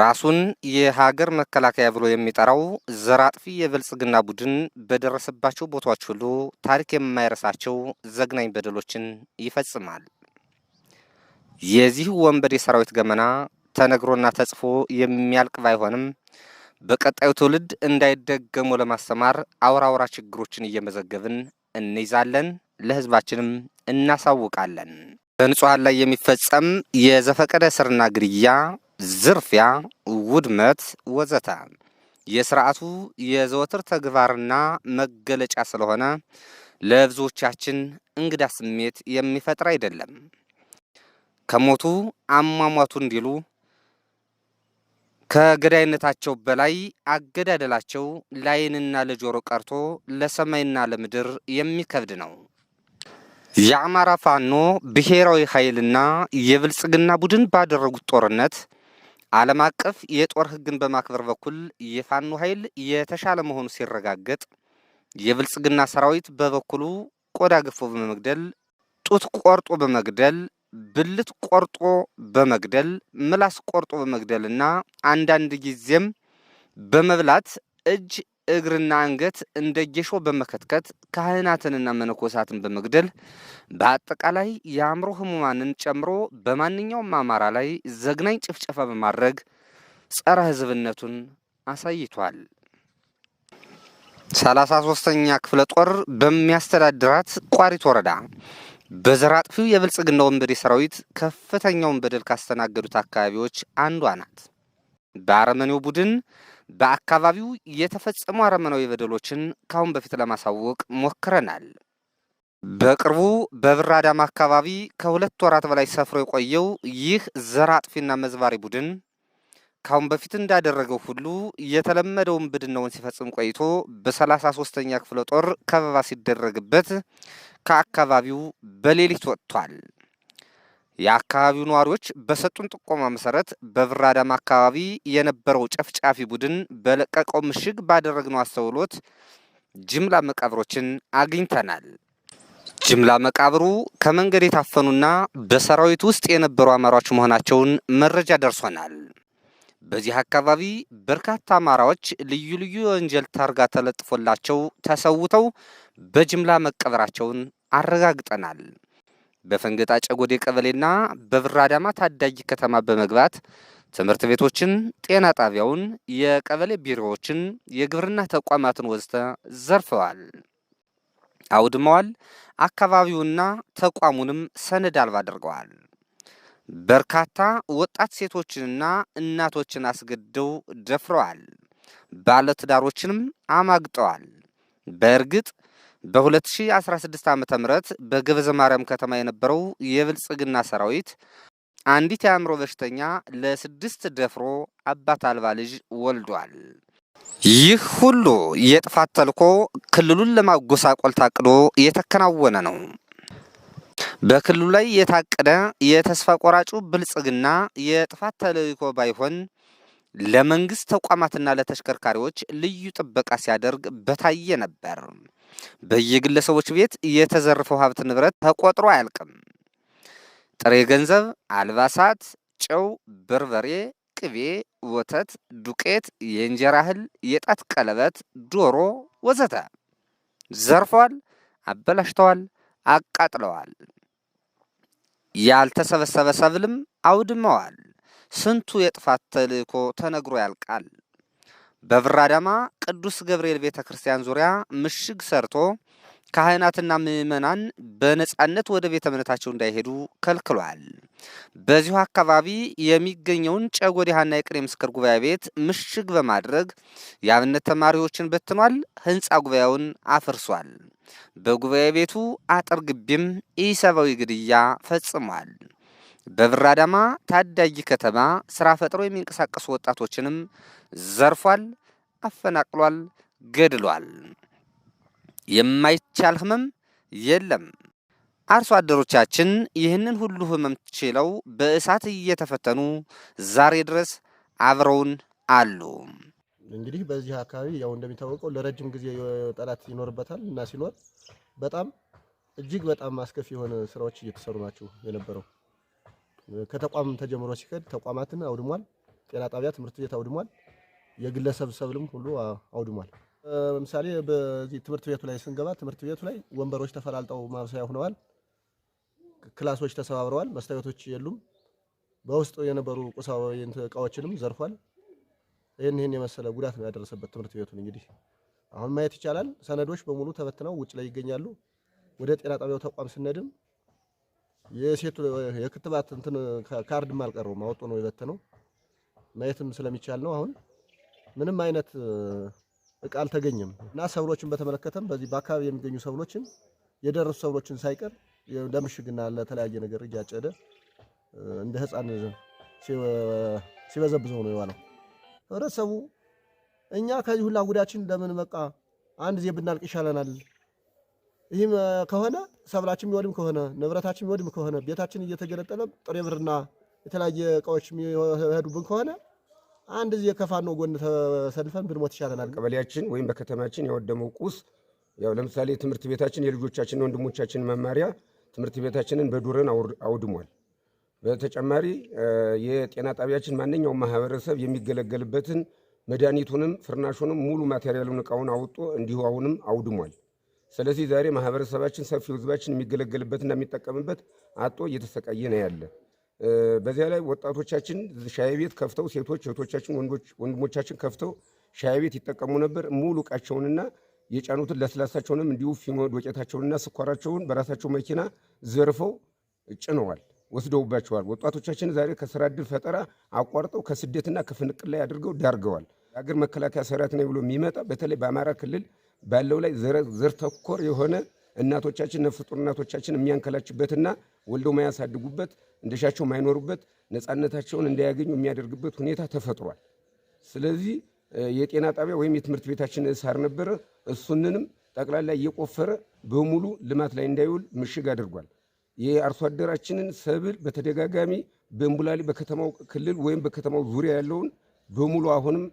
ራሱን የሀገር መከላከያ ብሎ የሚጠራው ዘር አጥፊ የብልጽግና ቡድን በደረሰባቸው ቦታዎች ሁሉ ታሪክ የማይረሳቸው ዘግናኝ በደሎችን ይፈጽማል። የዚህ ወንበዴ ሰራዊት ገመና ተነግሮና ተጽፎ የሚያልቅ ባይሆንም፣ በቀጣዩ ትውልድ እንዳይደገሙ ለማስተማር አውራ አውራ ችግሮችን እየመዘገብን እንይዛለን፣ ለህዝባችንም እናሳውቃለን። በንጹሐን ላይ የሚፈጸም የዘፈቀደ እስርና ግድያ፣ ዝርፊያ፣ ውድመት ወዘተ የስርዓቱ የዘወትር ተግባርና መገለጫ ስለሆነ ለብዙዎቻችን እንግዳ ስሜት የሚፈጥር አይደለም። ከሞቱ አሟሟቱ እንዲሉ፣ ከገዳይነታቸው በላይ አገዳደላቸው ለዓይንና ለጆሮ ቀርቶ ለሰማይና ለምድር የሚከብድ ነው። የአማራ ፋኖ ብሔራዊ ኃይልና የብልጽግና ቡድን ባደረጉት ጦርነት ዓለም አቀፍ የጦር ሕግን በማክበር በኩል የፋኖ ኃይል የተሻለ መሆኑ ሲረጋገጥ፣ የብልጽግና ሰራዊት በበኩሉ ቆዳ ገፎ በመግደል፣ ጡት ቆርጦ በመግደል፣ ብልት ቆርጦ በመግደል፣ ምላስ ቆርጦ በመግደልና አንዳንድ ጊዜም በመብላት፣ እጅ እግርና አንገት እንደ ጌሾ በመከትከት፣ ካህናትንና መነኮሳትን በመግደል፣ በአጠቃላይ የአእምሮ ህሙማንን ጨምሮ በማንኛውም አማራ ላይ ዘግናኝ ጭፍጨፋ በማድረግ ጸረ ህዝብነቱን አሳይቷል። 33ኛ ክፍለ ጦር በሚያስተዳድራት ቋሪት ወረዳ በዘር አጥፊው የብልጽግና ወንበዴ ሰራዊት ከፍተኛውን በደል ካስተናገዱት አካባቢዎች አንዷ ናት። በአረመኔው ቡድን በአካባቢው የተፈጸሙ አረመናዊ በደሎችን ካሁን በፊት ለማሳወቅ ሞክረናል። በቅርቡ በብር አዳማ አካባቢ ከ2 ወራት በላይ ሰፍሮ የቆየው ይህ ዘር አጥፊና መዝባሪ ቡድን ካሁን በፊት እንዳደረገው ሁሉ የተለመደውን ብድናውን ሲፈጽም ቆይቶ በ33ኛ ክፍለ ጦር ከበባ ሲደረግበት ከአካባቢው በሌሊት ወጥቷል። የአካባቢው ነዋሪዎች በሰጡን ጥቆማ መሰረት በብር አዳማ አካባቢ የነበረው ጨፍጫፊ ቡድን በለቀቀው ምሽግ ባደረግነው አስተውሎት ጅምላ መቃብሮችን አግኝተናል። ጅምላ መቃብሩ ከመንገድ የታፈኑና በሰራዊት ውስጥ የነበሩ አማራዎች መሆናቸውን መረጃ ደርሶናል። በዚህ አካባቢ በርካታ አማራዎች ልዩ ልዩ የወንጀል ታርጋ ተለጥፎላቸው ተሰውተው በጅምላ መቀበራቸውን አረጋግጠናል። በፈንገጣ ጨጎዴ ቀበሌና በብር አዳማ ታዳጊ ከተማ በመግባት ትምህርት ቤቶችን፣ ጤና ጣቢያውን፣ የቀበሌ ቢሮዎችን፣ የግብርና ተቋማትን ወዘተ ዘርፈዋል፣ አውድመዋል። አካባቢውና ተቋሙንም ሰነድ አልባ አድርገዋል። በርካታ ወጣት ሴቶችንና እናቶችን አስገድደው ደፍረዋል። ባለትዳሮችንም አማግጠዋል። በእርግጥ በ2016 ዓ.ም በገበዘ ማርያም ከተማ የነበረው የብልጽግና ሰራዊት አንዲት የአእምሮ በሽተኛ ለስድስት ደፍሮ አባት አልባ ልጅ ወልዷል። ይህ ሁሉ የጥፋት ተልዕኮ ክልሉን ለማጎሳቆል ታቅዶ የተከናወነ ነው። በክልሉ ላይ የታቀደ የተስፋ ቆራጩ ብልጽግና የጥፋት ተልዕኮ ባይሆን ለመንግስት ተቋማትና ለተሽከርካሪዎች ልዩ ጥበቃ ሲያደርግ በታየ ነበር። በየግለሰቦች ቤት የተዘረፈው ሀብት ንብረት ተቆጥሮ አያልቅም። ጥሬ ገንዘብ፣ አልባሳት፣ ጨው፣ በርበሬ፣ ቅቤ፣ ወተት፣ ዱቄት፣ የእንጀራ እህል፣ የጣት ቀለበት፣ ዶሮ ወዘተ ዘርፈዋል፣ አበላሽተዋል፣ አቃጥለዋል። ያልተሰበሰበ ሰብልም አውድመዋል። ስንቱ የጥፋት ተልዕኮ ተነግሮ ያልቃል። በብር አዳማ ቅዱስ ገብርኤል ቤተ ክርስቲያን ዙሪያ ምሽግ ሰርቶ ካህናትና ምዕመናን በነጻነት ወደ ቤተ እምነታቸው እንዳይሄዱ ከልክሏል። በዚሁ አካባቢ የሚገኘውን ጨጎዴ ሐና የቅኔ ምስክር ጉባኤ ቤት ምሽግ በማድረግ የአብነት ተማሪዎችን በትኗል። ህንፃ ጉባኤውን አፍርሷል። በጉባኤ ቤቱ አጥር ግቢም ኢሰብአዊ ግድያ ፈጽሟል። በብር አዳማ ታዳጊ ከተማ ስራ ፈጥሮ የሚንቀሳቀሱ ወጣቶችንም ዘርፏል፣ አፈናቅሏል፣ ገድሏል። የማይቻል ህመም የለም። አርሶ አደሮቻችን ይህንን ሁሉ ህመም ችለው በእሳት እየተፈተኑ ዛሬ ድረስ አብረውን አሉ። እንግዲህ በዚህ አካባቢ ያው እንደሚታወቀው ለረጅም ጊዜ ጠላት ይኖርበታል እና ሲኖር በጣም እጅግ በጣም አስከፊ የሆነ ስራዎች እየተሰሩ ናቸው የነበረው። ከተቋም ተጀምሮ ሲሄድ ተቋማትን አውድሟል። ጤና ጣቢያ፣ ትምህርት ቤት አውድሟል። የግለሰብ ሰብልም ሁሉ አውድሟል። ለምሳሌ በዚህ ትምህርት ቤቱ ላይ ስንገባ ትምህርት ቤቱ ላይ ወንበሮች ተፈላልጠው ማብሰያ ሆነዋል። ክላሶች ተሰባብረዋል። መስታወቶች የሉም። በውስጡ የነበሩ ቁሳዊ እቃዎችንም ዘርፏል። ይህን የመሰለ ጉዳት ነው ያደረሰበት ትምህርት ቤቱን። እንግዲህ አሁን ማየት ይቻላል። ሰነዶች በሙሉ ተበትነው ውጭ ላይ ይገኛሉ። ወደ ጤና ጣቢያው ተቋም ስንሄድም የሴቱ የክትባት እንትን ካርድም አልቀረውም፣ አውጥቶ ነው የበተነው። ማየትም ስለሚቻል ነው። አሁን ምንም አይነት እቃ አልተገኘም እና ሰብሎችን በተመለከተም በዚህ በአካባቢ የሚገኙ ሰብሎችን፣ የደረሱ ሰብሎችን ሳይቀር ለምሽግና ለተለያየ ነገር እያጨደ እንደ ሕፃን ሲበዘብዘው ነው የዋለው። ህብረተሰቡ እኛ ከዚህ ሁላ ጉዳችን ለምን በቃ አንድ ጊዜ ብናልቅ ይሻለናል። ይህም ከሆነ ሰብላችን የሚወድም ከሆነ፣ ንብረታችን የሚወድም ከሆነ፣ ቤታችን እየተገነጠለ ጥሬ ብርና የተለያየ እቃዎች የሚሄዱብን ከሆነ አንድ ጊዜ ከፋኖ ጎን ተሰልፈን ብንሞት ይሻለናል። ቀበሌያችን ወይም በከተማችን ያወደመው ቁስ ያው ለምሳሌ ትምህርት ቤታችን፣ የልጆቻችን ወንድሞቻችን መማሪያ ትምህርት ቤታችንን በዱረን አውድሟል። በተጨማሪ የጤና ጣቢያችን ማንኛውም ማህበረሰብ የሚገለገልበትን መድኃኒቱንም ፍርናሹንም ሙሉ ማቴሪያሉን እቃውን አውጦ እንዲሁ አሁንም አውድሟል። ስለዚህ ዛሬ ማህበረሰባችን፣ ሰፊው ህዝባችን የሚገለገልበትና የሚጠቀምበት አጦ እየተሰቃየ ነው ያለ። በዚያ ላይ ወጣቶቻችን ሻይ ቤት ከፍተው፣ ሴቶች እህቶቻችን፣ ወንዶች ወንድሞቻችን ከፍተው ሻይ ቤት ይጠቀሙ ነበር። ሙሉ እቃቸውንና የጫኑትን ለስላሳቸውንም እንዲሁ ፊኖ ዶቄታቸውንና ስኳራቸውን በራሳቸው መኪና ዘርፈው ጭነዋል፣ ወስደውባቸዋል። ወጣቶቻችን ዛሬ ከስራ ዕድል ፈጠራ አቋርጠው ከስደትና ከፍንቅል ላይ አድርገው ዳርገዋል። የአገር መከላከያ ሰራዊት ነው ብሎ የሚመጣ በተለይ በአማራ ክልል ባለው ላይ ዘር ተኮር የሆነ እናቶቻችን፣ ነፍሰ ጡር እናቶቻችን የሚያንከላችበትና ወልደው ማያሳድጉበት፣ እንደሻቸው ማይኖሩበት፣ ነፃነታቸውን እንዳያገኙ የሚያደርግበት ሁኔታ ተፈጥሯል። ስለዚህ የጤና ጣቢያ ወይም የትምህርት ቤታችን ሳር ነበረ። እሱንንም ጠቅላላ እየቆፈረ በሙሉ ልማት ላይ እንዳይውል ምሽግ አድርጓል። የአርሶ አደራችንን ሰብል በተደጋጋሚ በእምቡላሊ በከተማው ክልል ወይም በከተማው ዙሪያ ያለውን በሙሉ አሁንም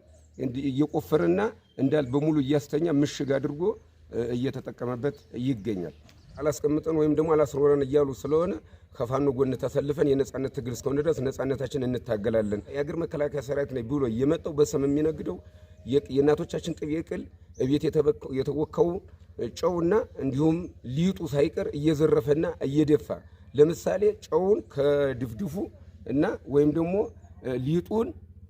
እየቆፈረና እንዳል በሙሉ እያስተኛ ምሽግ አድርጎ እየተጠቀመበት ይገኛል። አላስቀምጠን ወይም ደግሞ አላስኖረን እያሉ ስለሆነ ከፋኖ ጎን ተሰልፈን የነጻነት ትግል እስከሆነ ድረስ ነጻነታችን እንታገላለን። የአገር መከላከያ ሰራዊት ነኝ ብሎ እየመጣው በስም የሚነግደው የእናቶቻችን ቅቤ ቅል፣ እቤት የተወካው ጨውና እንዲሁም ሊጡ ሳይቀር እየዘረፈና እየደፋ፣ ለምሳሌ ጨውን ከድፍድፉ እና ወይም ደግሞ ሊጡን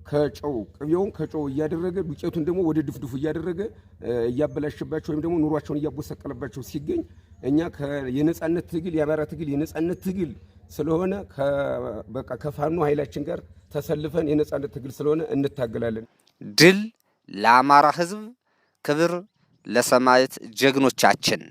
ከጨው፣ ቅቤውን ከጨው እያደረገ፣ ዱቄቱን ደግሞ ወደ ድፍድፉ እያደረገ እያበላሸባቸው ወይም ደግሞ ኑሯቸውን እያጎሰቀለባቸው ሲገኝ እኛ የነጻነት ትግል፣ የአማራ ትግል የነጻነት ትግል ስለሆነ በቃ ከፋኖ ኃይላችን ጋር ተሰልፈን የነጻነት ትግል ስለሆነ እንታገላለን። ድል ለአማራ ሕዝብ፣ ክብር ለሰማዕት ጀግኖቻችን።